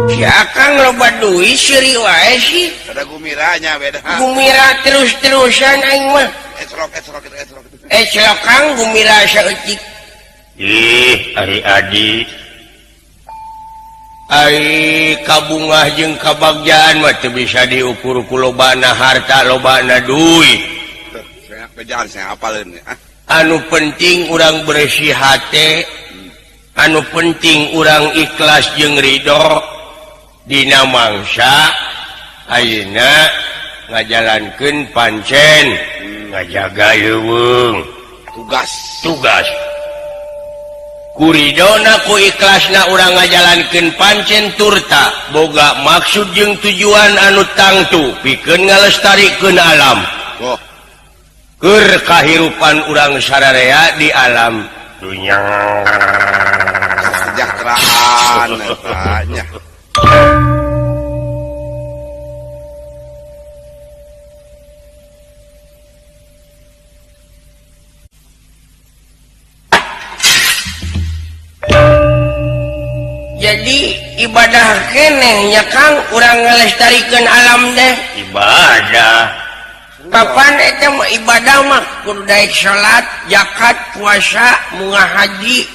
Si Akang loba duit seuri wae sih. Ada gumiranya beda. Gumira terus-terusan aing mah. Esrok esrok esrok. Esrok Kang gumira saeutik. Ih, ari adi. Ai kabungah jeung kabagjaan mah teu bisa diukur ku lobana harta lobana duit. Bejaan saya apaleun ah. Anu penting urang bersih hate, anu penting urang ikhlas jeung ridho dina mangsa ayeuna ngajalankeun pancen ngajaga leuweung tugas tugas. Kuridona ku ikhlasna urang ngajalankeun pancen turta boga maksud jeung tujuan anu tangtu pikeun ngalestarikeun alam. Oh. Keur kahirupan urang sararea di alam dunya. Kesejahteraan eta nya. Jadi ibadah kenehnya Kang urang ngalestarikeun alam deh ibadah. Kapan eta mah ibadah mah kudu daek salat, zakat, puasa, munga haji.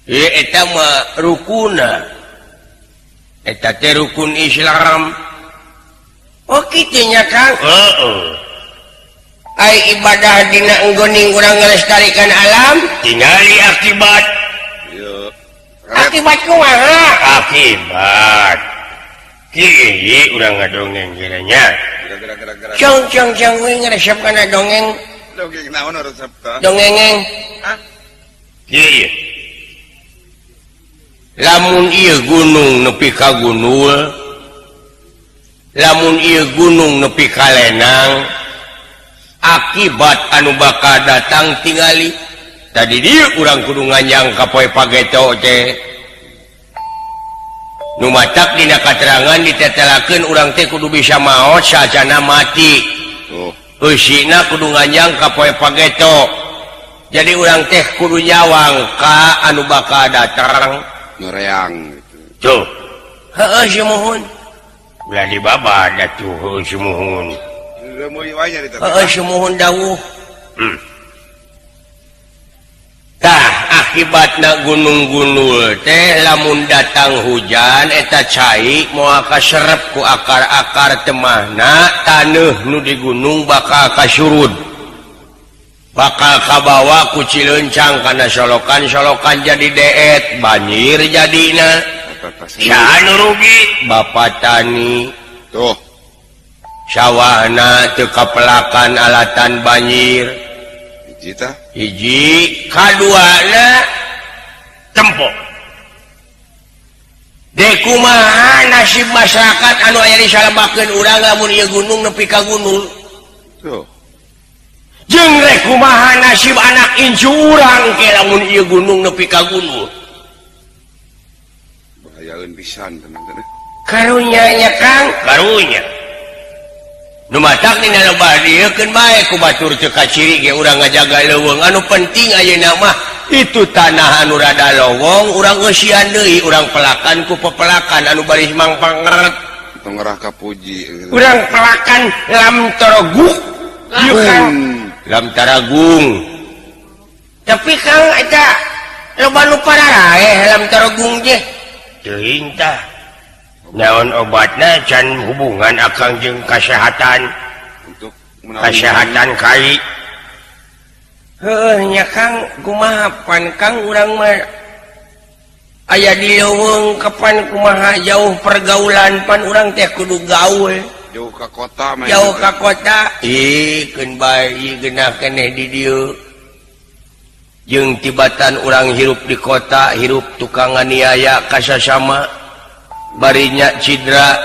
Ieu eta mah rukuna. Eta teh rukun Islam. Oh kitu nya Kang. Heeh. Ai ibadah dina enggoning urang ngalestarikan alam tingali akibat. Akibat kumaha? Akibat. Kieu urang ngadongeng kiranya. Cong cong cong we ngaresep kana dongeng. Dongeng naon resep tah? Dongengeng. Ah. Kieu. Lamun ieu gunung nepi ka gunul. Lamun ieu gunung nepi ka lenang. Akibat anu bakal datang tingali. Tadi dia urang kudu nganyang ka poe pageto teh. Nu matak dina katerangan ditetelakeun urang teh kudu bisa maot sacana mati. Oh. Eusina kudu nganyang ka poe pageto. Jadi urang teh kudu nyawang ka anu bakal datang noreang gitu. Tuh. Heueuh sumuhun. Ulah dibabad atuh heueuh sumuhun. Heueuh sumuhun dawuh. Tah akibatna gunung-gunul teh lamun datang hujan eta cai moal kaserep ku akar-akar temahna taneuh nu di gunung bakal kasurud. Bakal kabawa ku cilencang kana solokan-solokan jadi deet banjir jadina. Saha nu rugi? Bapak tani. Tuh. Sawahna teu kapelakan alatan banjir. Cita. Hiji kaduana tempo. Dekumaha nasib masyarakat anu aya di salabakeun urang lamun ieu gunung nepi ka gunung. Tuh. Jeung rek kumaha nasib anak incu urang ke lamun ieu gunung nepi ka gunung. Bahayaeun pisan teman-teman. Karunya nya Kang, karunya. Nu matak dina lebah dieukeun bae ku batur teu kaciri ge urang ngajaga leuweung anu penting ayeuna mah itu tanah anu rada lowong urang eusian deui urang pelakan ku pepelakan anu baris mangpangeret tong ngerah kapuji urang pelakan lam torogu ieu Kang lam taragung tapi Kang eta loba nu pararaeh lam torogung teh teuing tah naon obatna can hubungan akang jeung kasehatan untuk kasehatan kai heuh nya Kang kumaha pan Kang urang mah aya di leuweung kapan kumaha jauh pergaulan pan urang teh kudu gaul jauh ka kota mah jauh ka kota ih keun bae ieu geunah keneh di dieu jeung tibatan urang hirup di kota hirup tukang nganiaya kasasama barinya cidra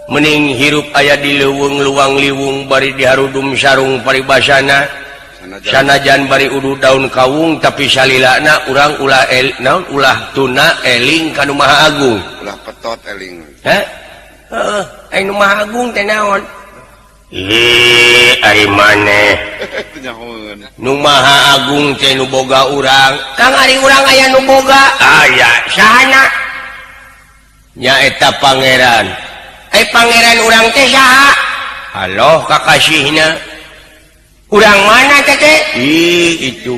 mening hirup aya di leuweung luang liwung bari diharudum sarung paribasana sanajan bari udu daun kawung tapi salilana urang ulah naon ulah tuna eling ka nu Maha Agung ulah petot eling heh heeh ai nu Maha Agung teh naon ih ari maneh nu Maha Agung teh nu boga urang Kang ari urang aya nu boga aya sahana Nyaeta Pangeran. Eh Pangeran urang teh saha? Aloh kakasihna. Urang mana teh? Ih itu.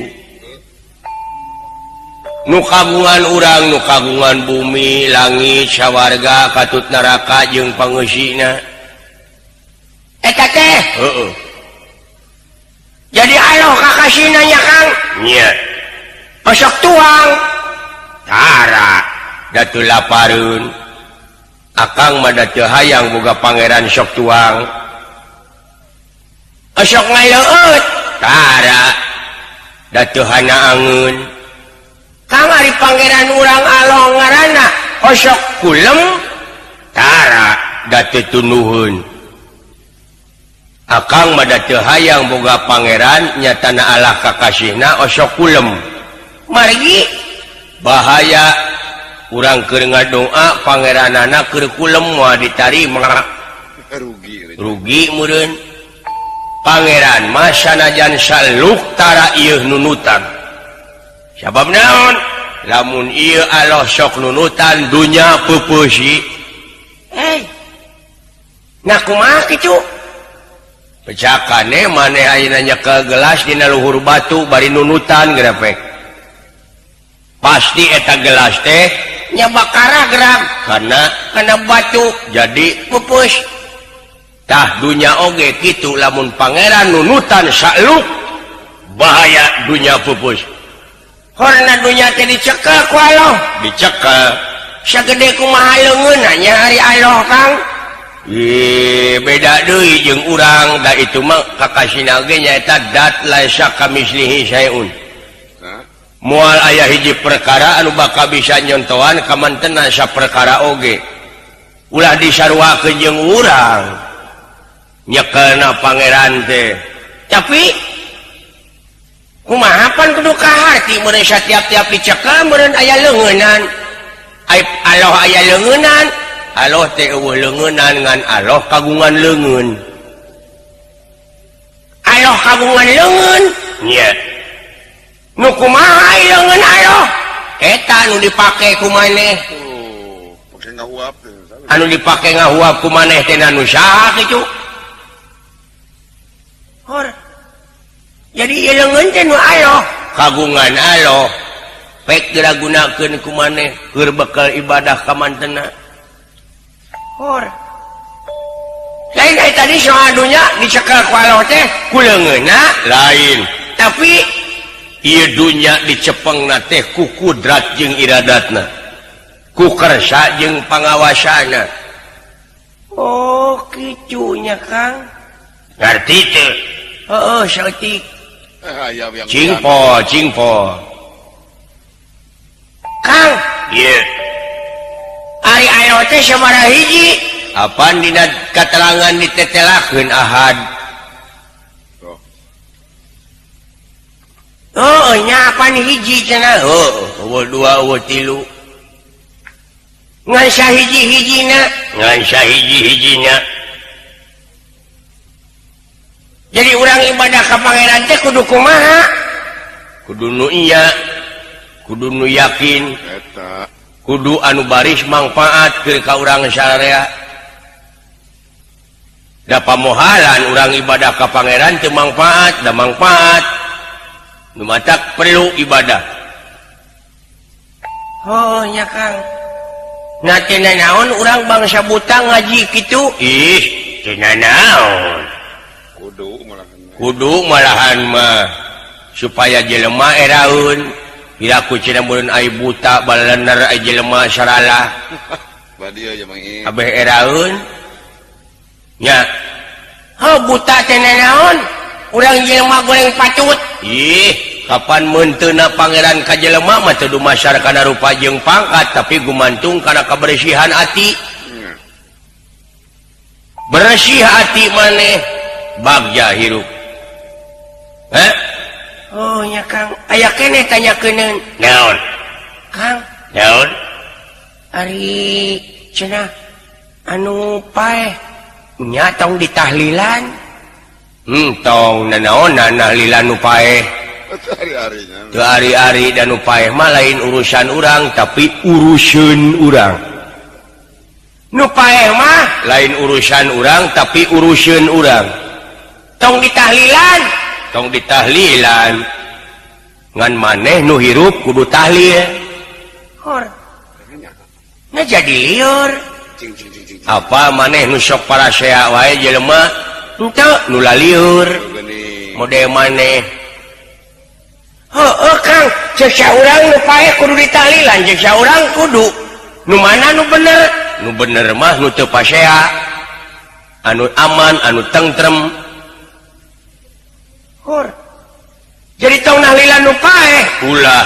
Nu kagungan urang, nu kagungan bumi, langit, sawarga, katut neraka jeung pangeusina. Eta teh? Heeh. Jadi aloh kakasihna nya Kang? Nya. Osok tuang. Tara da teu lapareun. Akang mah da teu hayang boga pangeran sok tuang. Osok ngaleueut. Tara da teu hana angeun. Kang ari pangeran urang aloh ngaranna osok kulem. Tara da teu tunduheun. Akang mah da teu hayang boga pangeran nyatana Allah kakasihna osok kulem. Margi bahaya urang keur ngadoa pangeranana keur kulem moal ditarima. Rugi. Rugi meureun. Pangeran mah sanajan saluk tara ieu nunutan. Sabab naon? Lamun ieu aloh sok nunutan dunya peupeusy. Nah kumaha kitu? Pecakane maneh ayeuna nyekel gelas dina luhur batu bari nunutan grepek. Pasti eta gelas teh nya bakara gerak karena kana batu jadi pupus. Tah dunya oge kitu lamun pangeran nunutan sakluk bahaya dunya pupus. Karena dunya teh dicekel ku Allah, dicekel. Sagede kumaha leungeunna nya ari Allah Kang? Ih, beda deui jeung urang da itu mah kakasina ge nyaeta dat laisa kamislihi syai'un. Moal aya hiji perkara anu bakal bisa nyontohan kamantena saperkara oge. Ulah disaruakeun jeung urang. Nyekelna pangeran teh. Tapi kumaha pan kudu kaharti meureun satiap-tiap dicekel meureun aya leungeunan. Ai Allah aya leungeunan, Allah teh eueuh leungeunan ngan Allah kagungan leungeun. Allah kagungan leungeun. Nya. Nu kumaha leungeun Allah? Eta nu dipake ku maneh. Oh, pake ngahuap teh. Anu dipake ngahuap ku maneh teh nu saha kitu? Hor. Jadi ieu leungeun teh nu Allah, kagungan Allah. Pek geura gunakeun ku maneh keur bekal ibadah ka mantena. Hor. Lain dari tadi soal dunya dicekel ku Allah teh ku leungeunna lain. Tapi ieu dunya dicepengna teh ku kudrat jeung iradatna. Ku kersa jeung pangawasana. Oh, kitu nya Kang. Ngarti teu? Heeh, saeutik. Cingpo, cingpo. Kang, ieu. Ari aya teh sabaraha hiji? Apan dina katerangan ditetelakeun ahad. Oh, nya apan hiji cenah? Heuh, eueuh dua, eueuh tilu. Ngan sahiji-hijina, ngan sahiji-hijina. Jadi urang ibadah ka pangeran teh kudu kumaha? Kudu nu iya, kudu nu yakin, eta kudu anu baris mangfaat keur ka urang sararea. Da pamohalan urang ibadah ka pangeran teu mangfaat, da mangfaat. Nu matak perlu ibadah. Oh nya Kang. Nah teu nanaon urang bangsa buta ngaji kitu? Ih, teu nanaon. Kudu malahan. Kudu malahan mah supaya jelema eraeun. Piraku cenah meureun ai buta balener ai jelema saralah. Badieu ya Mang Ii. Abeh eraeun. Nya. Heuh buta teh nanaon? Urang jelema goreng patut. Ih, kapan meunteuna pangeran ka jelema mah teu dumasar kana rupa jeung pangkat tapi gumantung kana kabersihan ati. Bersih hati maneh bagja hirup. Heh? Oh nya Kang, aya keneh tanyakeun. Naon? Kang, naon? Ari cenah anu paeh nya tong ditahlilan. Tong nanaonan tahlilan nu paeh. Teu ari-ari dan nu paeh mah lain urusan urang tapi uruseun urang. Nu paeh mah lain urusan urang tapi urusan urang. Tong ditahlilan, tong ditahlilan. Ngan maneh nu hirup kudu tahlil. Hor. Nah jadi liur. Apa maneh nu sok parasea wae jelema henteu nu laliur. Model maneh. Heueuh Kang, ceuk saurang nu paeh kudu ditahlilan, ceuk saurang kudu. Nu mana nu bener? Nu bener mah nu teu pasea. Anu aman, anu tentrem. Hor. Jadi tong tahlilan nu paeh. Ulah.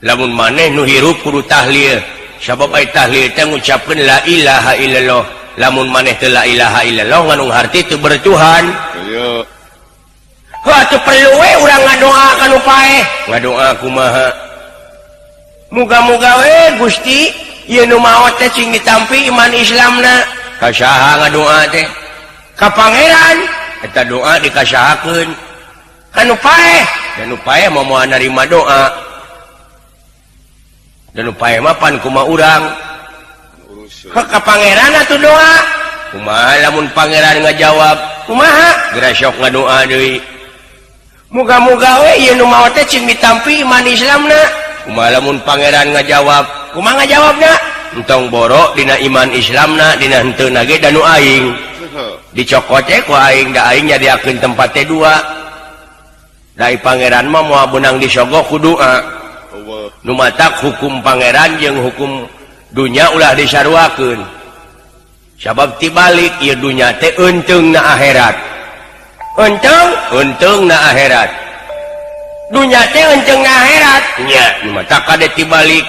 Lamun maneh nu hirup kudu tahlil. Sabab ai tahlil teh ngucapkeun la ilaha illallah. Lamun maneh teu la ilaha illallah nganung harti teu bertuhan. Ayo. Heuh atuh perlu we urang ngadoa ka nu paeh. Ngadoa kumaha? Muga-muga we Gusti ieu nu maot teh cing ditampi iman Islamna. Ka saha ngadoa teh? Ka Pangeran. Eta doa dikasahakeun. Ka nu paeh, da nu paeh mah moal narima doa. Dan nu paeh mah pan kumaha urang. Heuh ka Pangeran atuh doa. Kumaha lamun Pangeran ngajawab? Kumaha? Geura sok ngadoa deui. Muga-muga we ieu nu maot teh cing ditampi iman Islamna. Kumaha lamun Pangeran ngajawab? Kumaha ngajawabna? Entong borok dina iman Islamna, dina henteu na ge da nu aing. Dicokot teh ku aing, da aing nyadiakeun tempat teh dua. Da Pangeran mah moal beunang disogok ku doa. Nu matak hukum Pangeran jeung hukum dunya ulah disaruakeun. Sabab tibalik ieu dunya teh eunteung na akhirat. Eunteung, eunteung na akhirat. Dunya teh eunteung na akhirat. Nya, nu matak kade tibalik.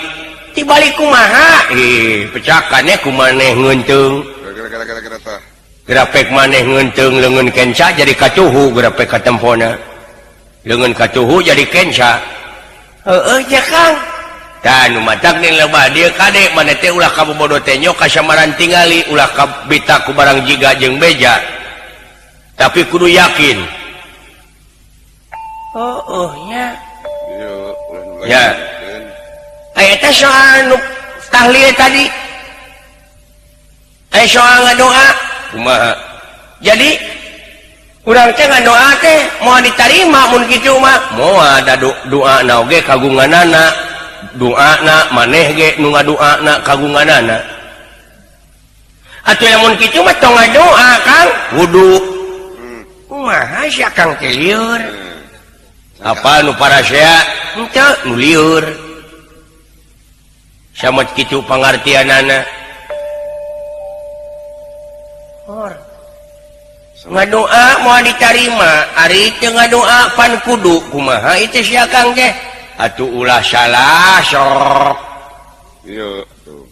Tibalik kumaha? Pecakannya ku maneh ngeunteung. Grapek maneh ngeunteung leungeun kenca jadi katuhu grapek katempona. Leungeun katuhu jadi kenca. Heueuh nya Kang. Tah nu matak ning lebah dieu kade maneh teh ulah kabobodo teh nyok kasamaran tingali ulah kabita ku barang jiga jeung beja. Tapi kudu yakin. Heueuh nya. Ya. Aya teh soal nu tahlil tadi. Aya soal ngadoa kumaha? Jadi urang teh ngadoa teh moal ditarima mun kitu mah. Moal da doa na oge kagunganana. Doana maneh ge nu ngadoana kagunganana. Atuh lamun kitu mah tong ngadoa Kang, kudu. Kumaha sia Kang teh lieur? Apa nu parasea? Henteu nu lieur. Samet kitu pangartianana. Hor. Ngadoa moal ditarima, ari teu ngadoa pan kudu kumaha itu sia Kang teh? Atuh ulah salah sok. Iya, tuh.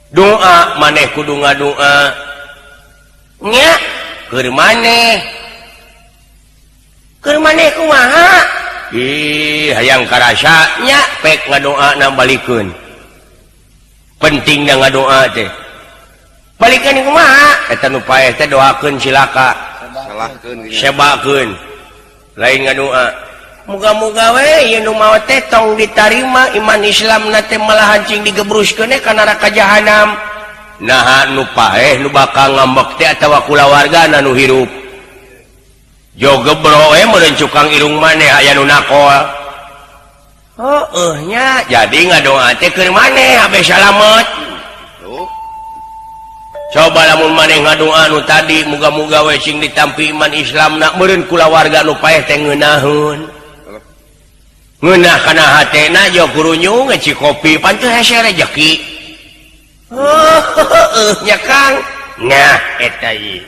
Doa maneh kudu ngadoa. Nya keur maneh. Keur maneh kumaha? Ih, hayang karasa nya pek ngadoa na balikeun. Pentingna ngadoa teh. Balikeun kumaha? Eta nu paeh teh doakeun cilaka. Salahkeun. Sebakeun. Lain ngadoa. Muga-muga we ieu nu maot teh tong ditarima iman Islamna teh malahan cing digebruskeun ka neraka jahanam. Naha nu paeh nu bakal ngambek teh atawa kulawargana nu hirup. Jo gebro we meureun cukang irung maneh aya nu nakol. Heueuh nya, jadi ngadoa teh keur maneh abe salamet. Coba lamun maneh ngadoa nu tadi muga-muga we cing ditampi iman Islamna meureun kulawarga nu paeh teh ngeunaheun. Ngeunah kana hatena jo kurunyung ngeci kopi pan teu hese rejeki. Heueuh nya Kang. Nah eta ieu.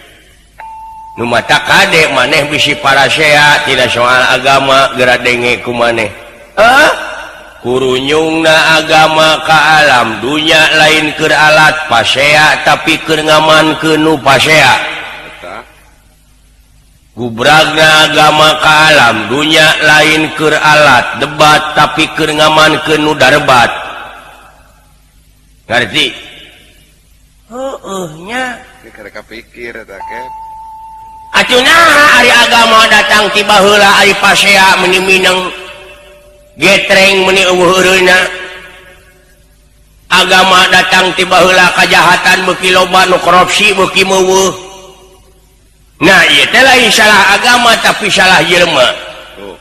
Nu mata kade maneh bisi parasea tidak soal agama geura denge ku maneh. Heuh? Kurunyungna agama ka alam dunya lain keur alat pasea tapi keur ngamankeun nu pasea. Gubragna agama ka alam dunya lain keur alat debat tapi keur ngamankeun nu darbat. Ngarti? Heueuh nya. Karek pikir eta ke. Atuh naha ari agama datang ti baheula ari pasea meuni mineng getreng meuni eueuh eureuna. Agama datang ti baheula kajahatan beuki loba, nu korupsi beuki meuweuh. Nah, ieu teh lain salah agama, tapi salah jelema. Tuh.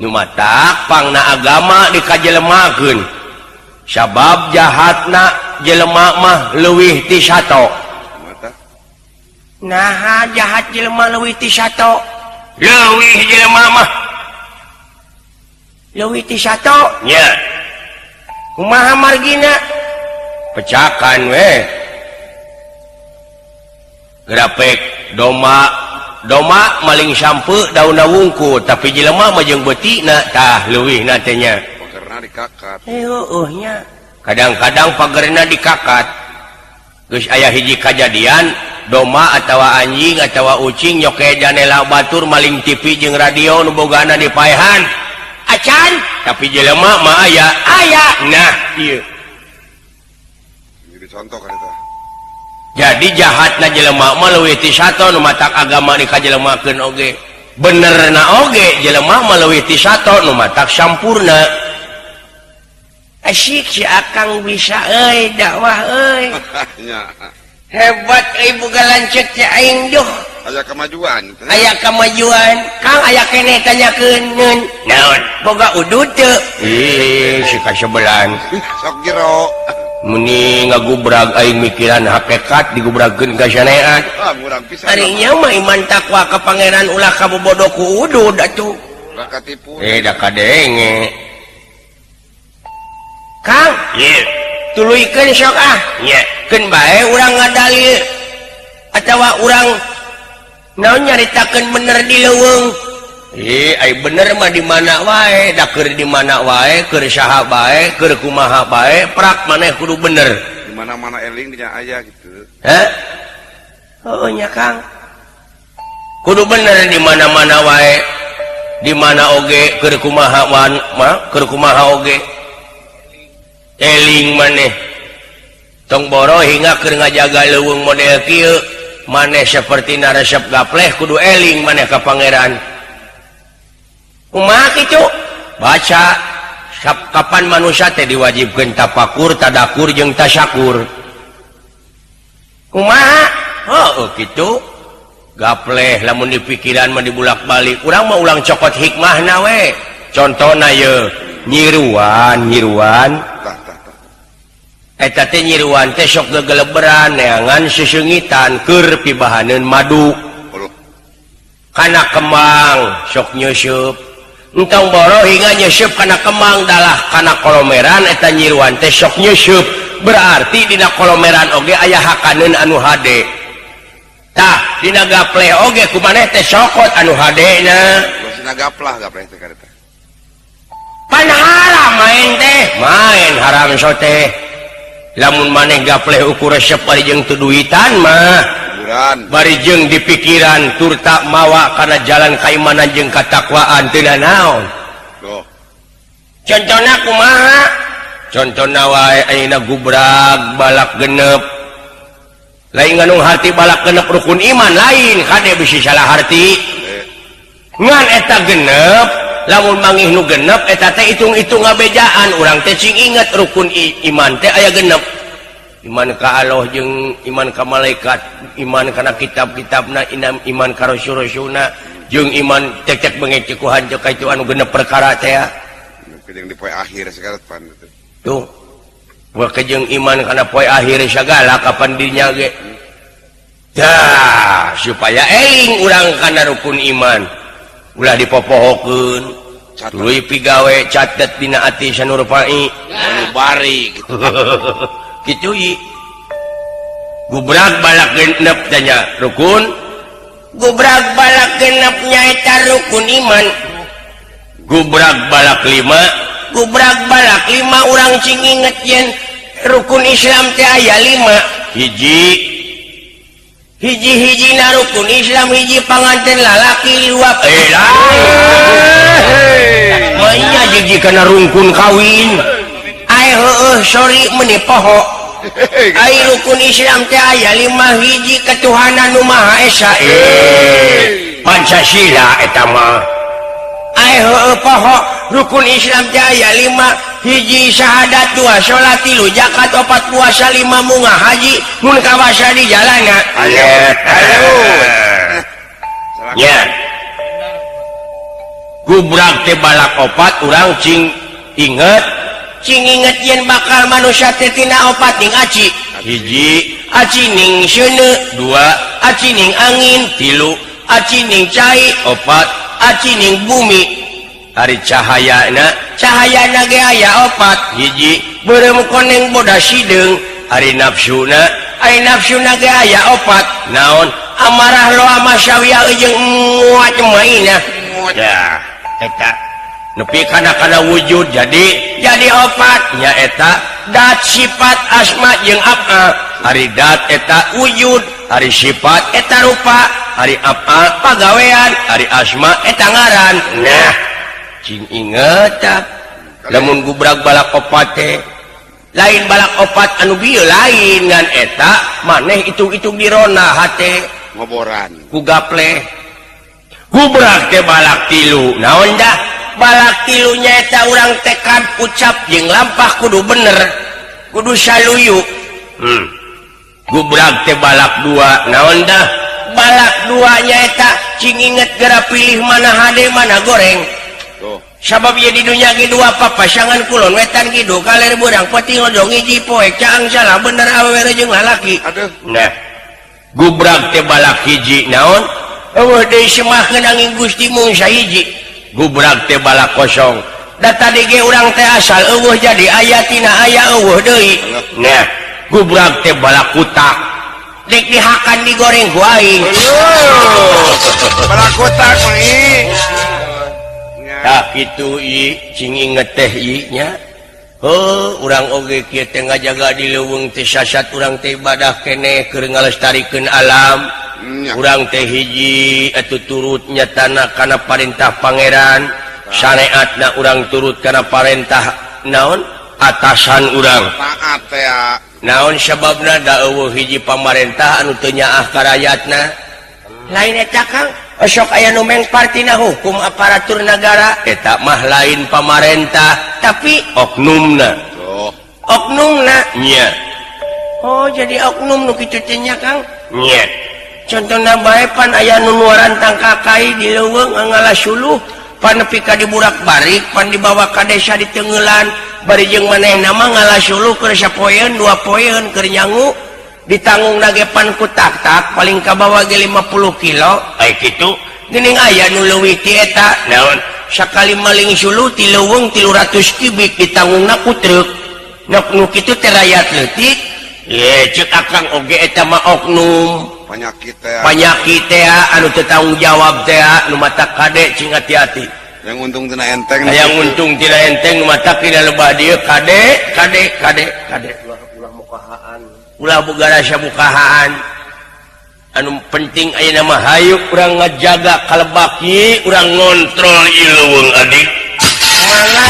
Nu matak pangna agama dikajelemakeun, sabab jahatna jelema mah leuwih ti sato. Mata. Nah, jahat jelema leuwih ti sato, leuwih jelema mah leuwih ti sato nya. Kumaha margina? Pecakan we grapek doma doma maling sampe daun wungku, tapi jelema mah jeung beutina tah leuwih teh nya. Pagerna dikakat. Eh, heueuh nya, kadang-kadang pagerna dikakat. Geus aya hiji kajadian doma atawa anjing atawa ucing nyoke janela batur, maling TV jeung radio nu bogana dipaehan acan, tapi jelema mah aya aya. Nah, ieu Jadi contoh kan eta. Jadi jahatna jelema mah leuwih ti sato. Nu matak agama dikajelemakeun oge benerna oge jelema mah leuwih ti sato, nu matak sampurna. Asyik si Akang bisa euy dakwah euy. Nya. Hebat euy, boga lanceuk teh aing duh. Aya kemajuan. Aya kemajuan, Kang. Aya keneh tanyakeun naon, boga udud teu? Ih, si kasebelan. Sok jero. Meni ngagubrag aing mikiran hakikat, digubragkeun ka syariat. Ah, murang pisan. Ari nya mah iman takwa ka pangeran, ulah kabobodo ku udud atuh. Ulah katipu. Eh, da kadenge, Kang. Ieu tuluykeun sok ah nya, keun bae urang ngadalil atawa urang naon nyaritakeun bener di leuweung. Ih, ai bener mah di mana wae, da keur di mana wae, keur saha bae, keur kumaha bae, prak maneh kudu bener. Di mana-mana eling dinya aya gitu. Hah? Oh nya, Kang. Kudu bener di mana-mana wae. Di mana oge, keur kumaha wan mah, keur kumaha oge. Eling maneh. Tong boro hingga keur ngajaga leuweung model kieu, maneh seperti naresep gapleh kudu eling maneh ka pangeran. Kumaha kitu? Baca. Kapan manusia teh diwajibkeun tapakur, tadakur jeung tasyakur. Kumaha? Oh, gitu. Gapleh lamun dipikiran mah dibulak-balik. Urang mah ulang cokot hikmahna we. Contohna ye, nyiruan, nyiruan. Tah tah tah. Eta teh nyiruan teh sok gegeleberan neangan seseungitan keur pibahaneun madu. Aduh. Kana kembang sok nyeuseub. Entong boro hingga nyeuseub kana kembang, dalah kana kolomeran eta nyiruan teh sok nyeuseub. Berarti dina kolomeran oge aya hakaneun anu hade. Tah, dina gapleh oge ku maneh teh sokot anu hadena. Masina gaplah gapleh teh kareta. Pan haram main teh, main haram sote. Lamun maneh gapleh ukur resep bari jeung teu duitan mah. Hiburan. Bari jeung di pikiran turta mawa kana jalan kaimanan jeung katakwaan teu naon. Tuh. Contohna kumaha? Contohna wae ayeuna gubrag balak genep. Lain ngandung harti balak genep rukun iman lain, kade bisi salah harti. Ngan eta genep, lamun mangih nu genep eta teh hitung-hitung ngabejaan urang teh cing inget rukun iman teh aya genep. Iman ka Allah jeung iman ka malaikat, iman kana kitab-kitabna, iman ka rasul-rasulna, jeung iman tek-tek bengek ku hanjeuk ka itu anu genep perkara teh. Jeung di poe akhir segala pan gitu. Tuh. Jeung iman kana poe akhir segala kapan dinya ge. Dah, supaya eling urang kana rukun iman. Ulah dipopohokeun. Tuluy pigawe catet dina ati sanurpai. Anu bari gitu. Kitu i. Gubrag balak genep tanya rukun. Gubrag balak genep nyaeta rukun iman. Gubrag balak lima, gubrag balak lima urang cing inget yen rukun Islam teh aya lima. Hiji hiji-hiji na rukun Islam, hiji panganten lalaki dua eh lain. Manya jiji kana rukun kawin. Ai heueuh, sorry meuni poho. Ai rukun Islam teh aya lima, hiji ketuhanan nu Maha Esa. Eh, Pancasila eta mah. Ai heueuh, poho rukun Islam teh aya lima, Hiji syahadat, dua salat, tilu zakat, opat puasa, lima munggah haji, mun kawasa di jalan. Ayo. Ayo. Ya, gubrak teh balak opat. Urang cing inget, cing inget yen bakal manusia teh tina opat ning aci. Hiji, acining seuneu, dua, acining angin, tilu, acining cai, opat, acining bumi. Ari cahayana, cahayana ge aya opat. Hiji, beureum, koneng, bodas, hideung. Ari nafsuna, ari nafsuna ge aya opat. Naon? Amarah, lawamah, syahwiyah, jeung mutmainah. Ya, eta nepi kana kana wujud. Jadi opat nyaeta dat, sifat, asma, jeung af'al. Ari dat eta wujud, ari sifat eta rupa, ari af'al pagawean, ari asma eta ngaran. Nah, cing inget tak, lamun gubrak balak opat teh lain balak opat anu bieu, lain, ngan eta maneh hitung-hitung di rona hate. Ngoboran. Ku gaple. Gubrak teh balak tilu. Naon dah balak tilu? Nyaeta urang tekad, ucap, jeung lampah kudu bener, kudu saluyu. Gubrak teh balak dua. Naon dah balak dua? Nyaeta cing inget, geura pilih mana hade, mana goreng. Tuh. Sabab ieu di dunya ge dua papasangan, kulon wetan, kidul kaler, beurang peuting, hojong, hiji, poek, caang, salah, bener, awewe jeung lalaki. Aduh. Nah, gubrak teh balak hiji. Naon? Euweuh deui semahkeun angin Gusti mung sahiji. Gubrak teh balak kosong. Da tadi ge urang teh asal euweuh jadi aya, tina aya euweuh deui. Nah, gubrak teh balak kutak, dek dihakan, digoreng ku aing. Balak kotak mah ih. Ya. Tah kitu i, cing inget teh i nya. Heuh, urang oge kieu teh ngajaga di leuweung teh sasat urang teh ibadah keneh keur ngalestarikeun alam. Urang teh hiji atuh turut nyatana kana parentah pangeran, syariatna urang turut kana parentah naon atasan urang. Taat teh ya. Naon sababna? Da euweuh hiji pamarentah anu teu nyaah ka rakyatna. Lain eta, Kang, sok aya nu mengpar tina hukum aparatur negara, eta mah lain pamarentah tapi oknumna. Tuh. Oknumna nya. Oh, jadi oknum nu kitu teh nya, Kang, nya. Contohna bae pan aya nu nuarantang kakai di leuweung ngala suluh, pan nepi ka diburak-barik, pan dibawa ka desa ditengelan, bari jeung manehna mah ngala suluh keur sapoeun dua poeun keur nyangu, ditanggung ge pan ku tak-tak, paling kabawa ge 50 kilo. Ay kitu geuning aya nu leuwih ti eta. Naon? Sakali maling suluh ti leuweung 300 kubik ditanggungna ku truk. Nok nu kitu teh rakyat leutik ye, ceuk akang oge eta mah oknum. Penyakit teh. Panyakit teh anu teu tanggung jawab teh nu mata kade cing hati-hati. Yang untung tina enteng. Hayang untung tina enteng, nu mata kina lebah dieu kade kade kade kade, ulah boga rasa bukahaan. Anu penting ayeuna mah hayu urang ngajaga kalebaki, urang ngontrol ieu leuweung, adik. Mangga.